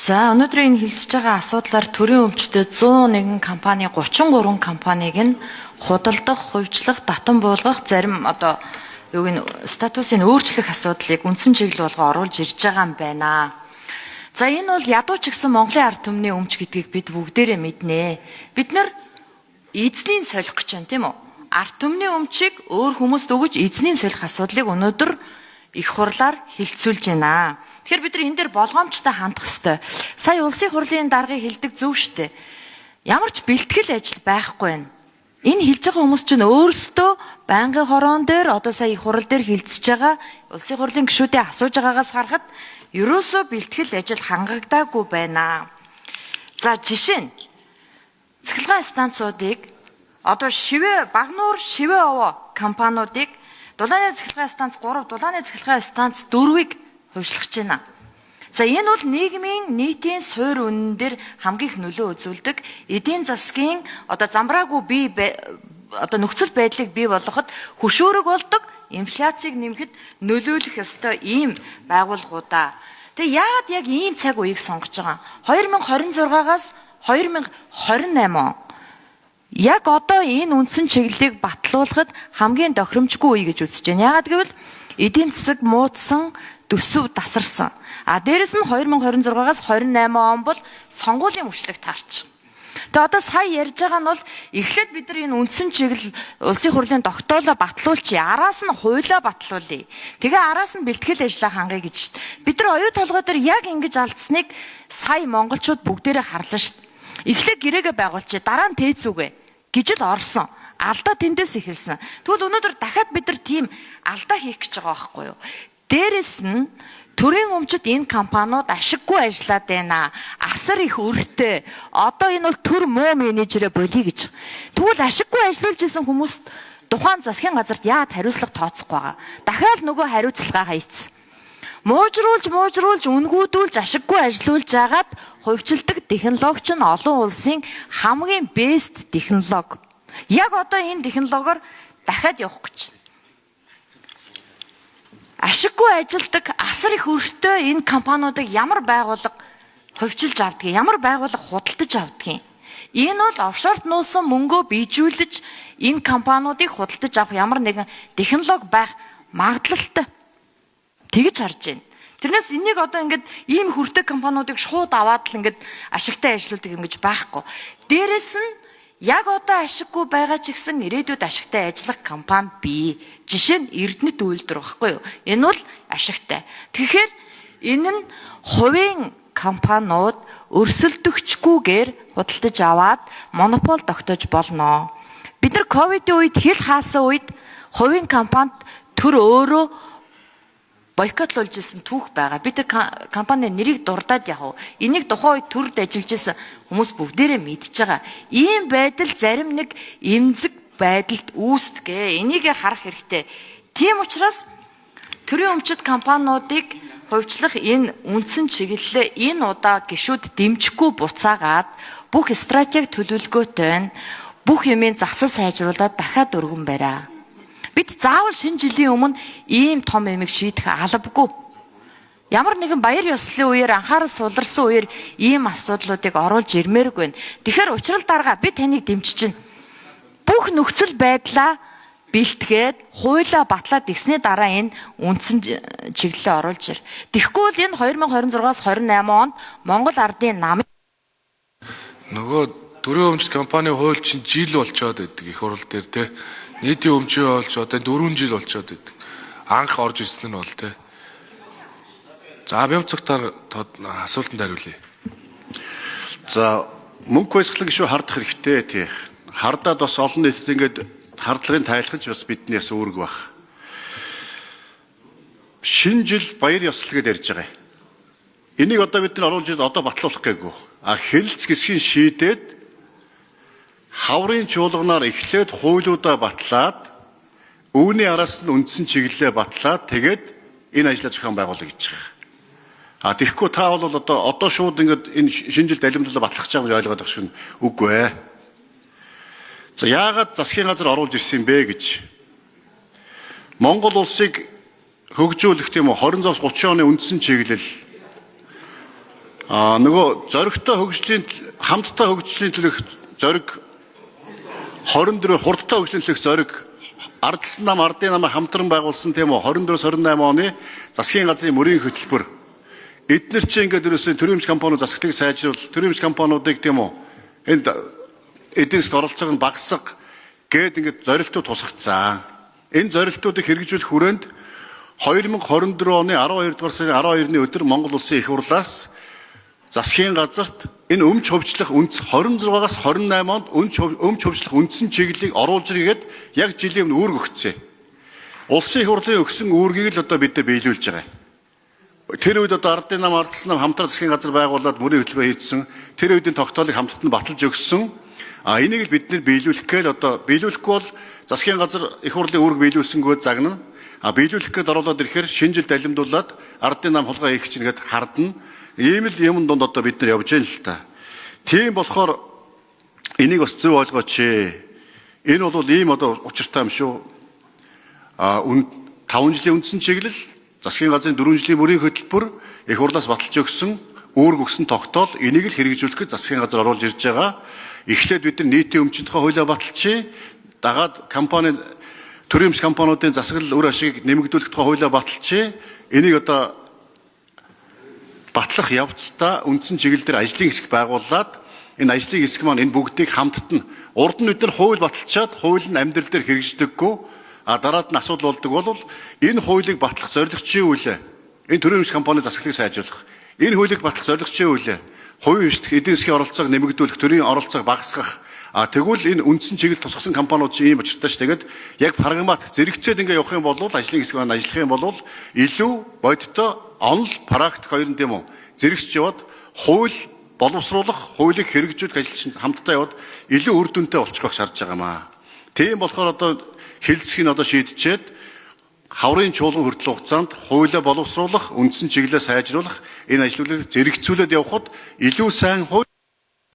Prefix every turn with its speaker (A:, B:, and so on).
A: За, өнөөдрийн энэ хэлцэж байгаа асуудлаар төрийн өмчтэй 101 компани, 33 компанийг нь худалдах, хувьчлах, татан буулгах, зарим одоо юуг нь статусыг өөрчлөх асуудлыг үндсэн чиглэл болгоо оруулж ирж байгаа юм байна. За, энэ бол ядуу ч гэсэн Монголын ард түмний өмч гэдгийг бид бүгдээрээ мэднэ. Бид нар эзнийг солих гэж байна, тийм үү? Ард түмний өмчийг өөр хүмүүст өгөж эзнийг солих асуудлыг өнөөдөр их хурлаар хилцүүлж байна. Тэгэхээр бид нар энэ дээр болгоомжтой хандах ёстой. Сая улсын хурлын даргыг хэлдэг зөв штэ. Ямар ч бэлтгэл ажил байхгүй байна. Энэ хэлж байгаа хүмүүс чинь өөрсдөө байнгын хороон дээр, одоо сая их хурал дээр хилцэж байгаа улсын хурлын гишүүдийн асууж байгаагаас харахад ерөөсөө бэлтгэл ажил хангагдаагүй байна. За, жишээ нь цахилгаан станцуудыг, одоо шивэ Багнуур, Шивэ овоо компаниудыг, дулааны цахилгаан станц 3, дулааны цахилгаан станц 4-ийг хувьчлах гэж байна. За, энэ бол нийгмийн нийтийн суур үнэн дээр хамгийн их нөлөө үзүүлдэг. Эдийн засгийн одоо замбраагүй бий одоо нөхцөл байдлыг бий болгоход хөшөөрөг болдог, инфляцийг нэмэхэд нөлөөлөх ёстой ийм байгууллагуудаа. Тэгээ яагаад яг ийм цаг үеийг сонгож байгаа? 2026-аас 2028 он яг одоо энэ үндсэн чиглэлийг батлуулахад хамгийн тохиромжгүй үе гэж үзэж байна. Яагаад гэвэл эдийн засаг муудсан, төсөв тасарсан. А дээрэс нь 2026-аас 28 он бол сонгуулийн мөчлөг таарч. Тэгээ одоо сая ярьж байгаа нь бол эхлээд бид нар энэ үндсэн чиглэл улсын хурлын тогтоолоо батлуулчих, араас нь хуулиа батлуулъя. Тэгээ араас нь бэлтгэл ажлаа хангая гэж шүү дээ. Бид нар оюу толгой дээр яг ингэж алдсныг сая монголчууд бүгдээрээ харлаа шүү дээ. Эхлээд гэрээгээ байгуулчих, дараа нь тээцүүгээ гэж л орсон. Алдаа тэндээс эхэлсэн. Тэгвэл өнөөдөр дахиад бид нар тийм алдаа хийх гэж байгаа байхгүй юу? Дээрэс нь төрийн өмчөд энэ компаниуд ашиггүй ажиллаад байна. Асар их өртэй. Одоо энэ бол төр муу менежерээ болиё гэж. Тэгвэл ашиггүй ажиллуулж исэн хүмүүст тухайн засгийн газарт яагаад хариуцлага тооцохгүй байгаа? Дахиад нөгөө хариуцлага хайцсан. Муужруулж, муужруулж, үнгүүдүүлж, ашиггүй ажиллуулж агаад хувьчилдаг технологи нь олон улсын хамгийн best технологи. Яг одоо энэ технологиор дахиад явах гэж байна. Ашиггүй ажилдаг, асар их өртөө энэ компаниудыг ямар байгууллага хувьчилж авдгийг, ямар байгууллага худалдаж авдгийг. Энэ бол офшорт нуусан мөнгөө биежүүлж энэ компаниудыг худалдаж авах ямар нэгэн технологи байх магадлалтай. Тэгж харж байна. Тэрнээс энийг одоо ингээд ийм хөртэй компаниудыг шууд аваад л ингээд ашигтай ажилладаг юм гэж байхгүй. Дээрэс нь яг одоо ашиггүй байгаа ч гэсэн ирээдүйд ашигтай ажиллах компани бий. Жишээ нь Эрдэнэт үйлдвэр багхгүй юу? Энэ бол ашигтай. Тэгэхээр энэ нь хувийн компаниуд өрсөлдөгчгүйгээр худалдаж аваад монопол тогтоож болно. Бид нар ковидын үед, хил хаасан үед хувийн компанид төр өөрөө бойкотлуулж ирсэн түүх байгаа. Би тэр компани нэрийг дурдаад яг уу. Энийг тухайн үед төрд ажиллаж исэн хүмүүс бүгдээрээ мэдж байгаа. Ийм байдал зарим нэг эмзэг байдалд үүсдэг. Энийг харах хэрэгтэй. Тийм учраас төрийн өмчит компаниудыг хувьчлах энэ үндсэн чиглэлээ энэ удаа гишүүд дэмжихгүй буцаагаад бүх стратеги төлөвлөгөөтэй байна. Бүх юмын засал сайжруулад дахиад өргөн бариа. Бид заавал шинэ жилийн өмнө ийм том юмыг шийдэх албагүй. Ямар нэгэн баяр ёслолын үеэр, анхаарал суларсан үеэр ийм асуудлуудыг оруулж ирмээргүй байна. Тэгэхээр учрал дарга, би таныг дэмжиж байна. Бүх нөхцөл байдлаа бэлтгээд, хуулиа батлаад тэгсний дараа энэ үндсэн чиглэлээ оруулж ир. Тэгэхгүй бол энэ 2026-аас 28 онд Монгол ардын намын
B: Нөгөө төрийн өмчт компани хууль чинь жил болчоод байдаг их хурал дээр те. Нийтийн өмчийн хуульч одоо 4 жил болчоод байдаг. Анх орж ирсэн нь бол те. За, Бямцагтаар асуултанд хариулъя.
C: За, мөнгө баясгалан гişүү хардах хэрэгтэй, тий. Хардаад бас олон нийтэд ингээд хардлагын тайлах бас бидний бас үүрэг баг. Шинэ жил баяр ёслол гэдээ ярьж байгаа. Энийг одоо бид нар оруулж одоо батлуулах гээгүй. А хэлц гисгийн шийдээд хаврын чуулганаар эхлээд хуулиудаа батлаад, үүний араас нь үндсэн чиглэлээ батлаад, тэгээд энэ ажлаа зохион байгуулах гэж байгаа. А тэгэхгүй та бол одоо шууд ингээд энэ шинэ жил далимдлаа батлах гэж байгаа гэж ойлгоод байгаа шиг үгүй ээ. За, яагаад засгийн газар оруулж ирсэн бэ гэж. Монгол улсыг хөгжүүлэх, тийм үү, 26-30 оны үндсэн чиглэл А нөгөө зоригтой хөгжлийн, хамттай хөгжлийн төлөх зориг 24, хурдтай хөгжлийн төлөх зориг, ардсан нам, ардын намаа хамтран байгуулсан, тийм үү, 24 28 оны засгийн газрын мөрийн хөтөлбөр. Эднэр чинь ингээд ерөөсөө төрийн өмч компаниуд засаглалыг сайжруул, төрийн өмч компаниудыг, тийм үү, энд эдийн засгт оролцоог нь багасгах гээд ингээд зорилтууд тусгацсан. Энэ зорилтуудыг хэрэгжүүлэх хүрээнд 2024 оны 12 дугаар сарын 12-ны өдөр Монгол Улсын их хурлаас засгийн газарт энэ өмч хувьчлах үндэс 26-аас 28 онд өмч хувьчлах үндсэн чиглэлийг оруулж иргээд яг жилийн өмнө үүрэг өгсөн. Улсын их хурлын өгсөн үүргийг л одоо бид нар биелүүлж байгаа. Тэр үед одоо ардын нам, ардсан нам хамтран засгийн газар байгуулад мөрийн хөтөлбөр хийдсэн. Тэр үеийн тогтоолыг хамтд нь баталж өгсөн. А энийг л бид нар биелүүлэх гээл, одоо биелүүлэхгүй бол засгийн газар их хурлын үүрэг биелүүлсэнгүй загнана. А биелүүлэх гээд оруулаад ирэхээр шинэ жил далимдуулаад ардын нам хулгай хийх чинь гээд хардна. Ийм л юм дунд одоо бид нар явж байна л та. Тийм болохоор энийг бас зөв ойлгооч. Энэ бол ийм одоо учиртай юм шүү. А 5 жилийн үндсэн чиглэл, засгийн газрын 4 жилийн мөрийн хөтөлбөр, их хурлаас баталж өгсөн, үүрэг өгсөн тогтоол, энийг л хэрэгжүүлэхэд засгийн газар оруулж ирж байгаа. Эхлээд бид нар нийтийн өмчийн тухай хуулиа баталчихъя. Дагаад компани, төрийн өмч компаниудын засаглал, үр ашиг нэмэгдүүлэх тухай хуулиа баталчихъя. Энийг одоо батлах явцдаа үндсэн чиглэл дээр ажлын хэсэг байгуулад энэ ажлын хэсэг маань энэ бүгдийг хамтд нь, урд нь бид нар хууль баталчаад хууль нь амьдрал дээр хэрэгждэггүй, а дараад нь асуудал болдог бол энэ хуулийг батлах зорилго чи юу вэ? Энэ төрийн өмч компани засаглалыг сайжруулах. Энэ хуулийг батлах зорилго чи юу вэ? Хувийн хэвшигт эдийн засгийн оролцоог нэмэгдүүлэх, төрийн оролцоог багасгах. А тэгвэл энэ үндсэн чиглэл тусгасан компаниуд чинь ийм учиртай ш. Тэгээд яг прагмат зэрэгцээд ингээ явах юм бол, ажлын хэсэг маань ажиллах юм бол илүү бодиттой онол, практик хоёр нь, тийм үү, зэрэгч яваад хууль боловсруулах, хуулийг хэрэгжүүлэх ажил чинь хамтдаа яваад илүү үр дүнтэй болчих байх шаардж байгаа маа. Тийм болохоор одоо хэлцгийг одоо шийдчихэд хаврын чуулган хүртэл хугацаанд хуулиа боловсруулах, үндсэн чиглэлээ сайжруулах энэ ажлуудыг зэрэгцүүлээд явхад илүү сайн хууль